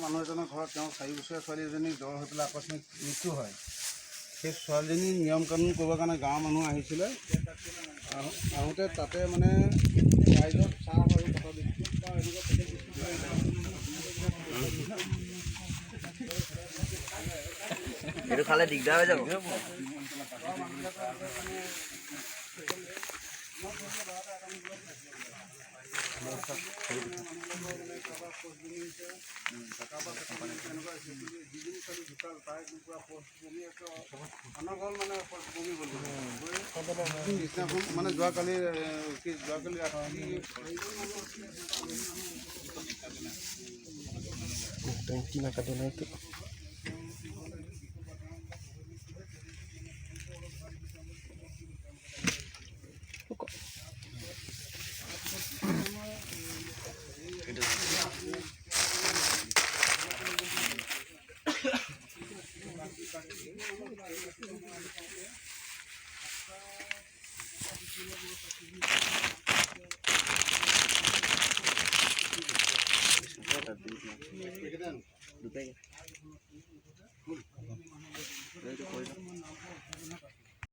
মানুহ এজনৰ ঘৰত তেওঁ 4 বছৰীয়া ছোৱালী এজনী জ্বৰ হৈ পেলাই আকস্মিক মৃত্যু হয়। সেই ছোৱালীজনী নিয়ম কানুন কৰিবৰ কাৰণে গাঁৱৰ মানুহ আহিছিলে। আহোঁতে তাতে মানে ৰাইজক চাহ আৰু কটা বিস্কুট বা এনেকুৱা পেকেট বিস্কুট লৈ আহিছে। এইটো খালে দিগদাৰ হৈ যাব। যিজনী ছোৱালী ঢুকাল, তাই পূৰা শৌচ বমি আছে, অনৰ্গল মানে শৌচ বমি গ'ল। পিছদিনাখন মানে যোৱাকালি কি যোৱাকালি ৰাতি Tangki নাকাটে না তো। দুপেকেট।